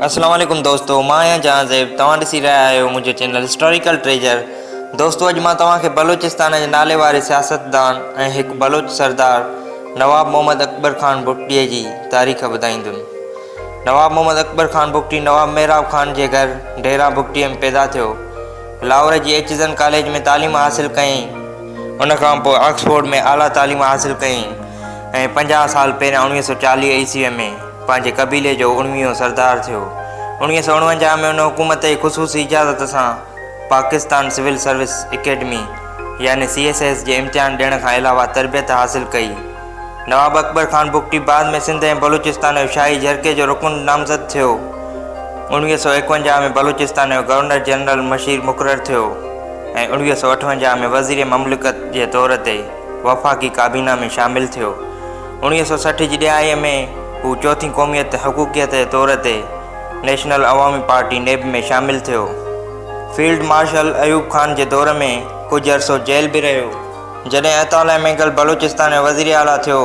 السلام عليڪم دوستو مان آهيان جهانزيب توهان ڏسي رهيا آهيو منهنجو چينل هسٽاريڪل ٽريجر دوستو اڄ مان توهان کي بلوچستان جي نالي واري سياستدان ۽ هڪ بلوچ سردار نواب محمد اڪبر خان بگٽي جي تاريخ ٻڌائيندم نواب محمد اڪبر خان بگٽي نواب محراب خان جي گهر ڊيرا بگٽي ۾ پيدا ٿيو لاهور جي ايچزن ڪاليج ۾ تعليم حاصل ڪيائين ان کان پوء آڪسفورڊ ۾ اعليٰ تعليم حاصل ڪيائين ۽ 50 سال پهريان 1940 عيسويء ۾ پنهنجي قبيلي جو اڻويهون سردار ٿيو. 1949 ۾ ان حڪومت جي خصوصي اجازت سان پاڪستان سول سروس اڪيڊمي يعني سي ايس ايس جي امتحان ڏيڻ کان علاوه تربيت حاصل ڪئي. نواب اڪبر خان بگٽي بعد ۾ سنڌ ۽ بلوچستان جو شاهي جرڳي جو رڪن نامزد ٿيو. 1951 ۾ بلوچستان جو گورنر جنرل مشير مقرر ٿيو ۽ 1958 ۾ وزير مملڪت جي طور تي وفاقي ڪابينا ۾ شامل ٿيو. 1960 جي ڏهائيء ۾ هو چوٿين قوميت حقوقيت جي طور تي نيشنل عوامي پارٽي، نيپ، ۾ شامل ٿيو. فيلڊ مارشل ايوب خان جي دور ۾ ڪجهه عرصو جيل به رهيو. جڏهن عطاء الله مينگل بلوچستان جو وزيراعليٰ ٿيو،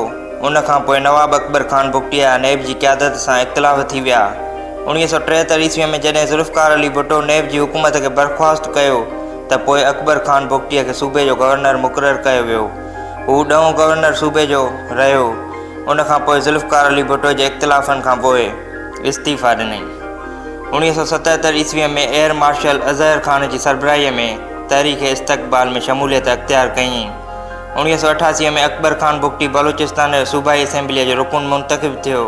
ان کان پوء نواب اڪبر خان بگٽي جا نيب جي قيادت سان اختلاف ٿي ويا. 1973 عيسويء ۾ جڏهن ذوالفقار علي ڀٽو نيب جي حڪومت کي برخواست ڪيو ته پوء اڪبر خان بگٽيء کي صوبي جو گورنر مقرر ڪيو ويو. هو ڏهون گورنر صوبي جو رهيو. ان کان پوء ذوالفقار علي ڀٽو جي اختلافن کان پوء استعيفا ڏنائين. 1977 عيسويء ۾ ايئر مارشل اظهر خان جي سربراهيء ۾ تحريڪ استقبال ۾ شموليت اختيار ڪيائين. 1988 ۾ اڪبر خان بگٽي بلوچستان جو صوبائي اسيمبليء جو رڪن منتخب ٿيو.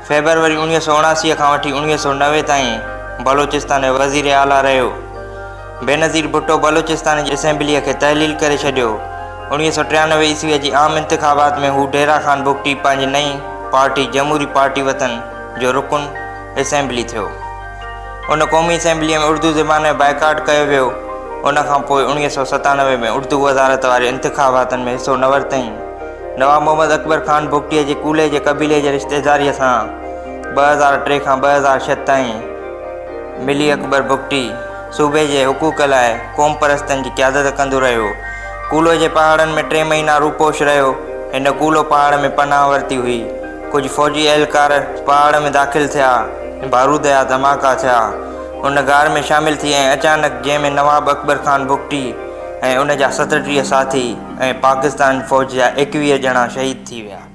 فيبروري 1979 کان وٺي 1990 تائين بلوچستان جو وزير اعليٰ رهيو. بينظير ڀٽو بلوچستان جي اسيمبليء کي تحليل ڪري ڇڏيو. 1993 عيسويء جي عام انتخابات ۾ هو ڊيرا خان بگٽي پنهنجي نئين پارٽي جمهوري پارٽي وطن جو رڪن اسيمبلي ٿيو. ان قومي اسيمبليء ۾ اردو زبان جو بائيڪاٽ ڪيو ويو. ان کان پوء 1997 ۾ اردو وزارت واري انتخاباتن ۾ حصو نه ورتائين. نواب محمد اڪبر خان بگٽيء جي ڪولهي جي قبيلي جي رشتيداريء سان 2003 کان 2006 تائين ملي اڪبر بگٽي صوبي جي حقوق لاء قومپرستن جي قيادت ڪندو رهيو. ڪولهو جي پهاڙن ۾ ٽي مهينا روپوش رهيو. هن ڪولهو پهاڙ ۾ پناهه ورتي هئي. ڪجهه فوجي اهلڪار پهاڙ ۾ داخل ٿيا. بارود جا ڌماڪا ٿيا. ان غار ۾ شامل ٿي ۽ اچانڪ جنهن ۾ نواب اڪبر خان بگٽي ۽ ان جا 37 ساٿي ۽ پاڪستان فوج جا 21 ڄڻا شهيد ٿي ويا.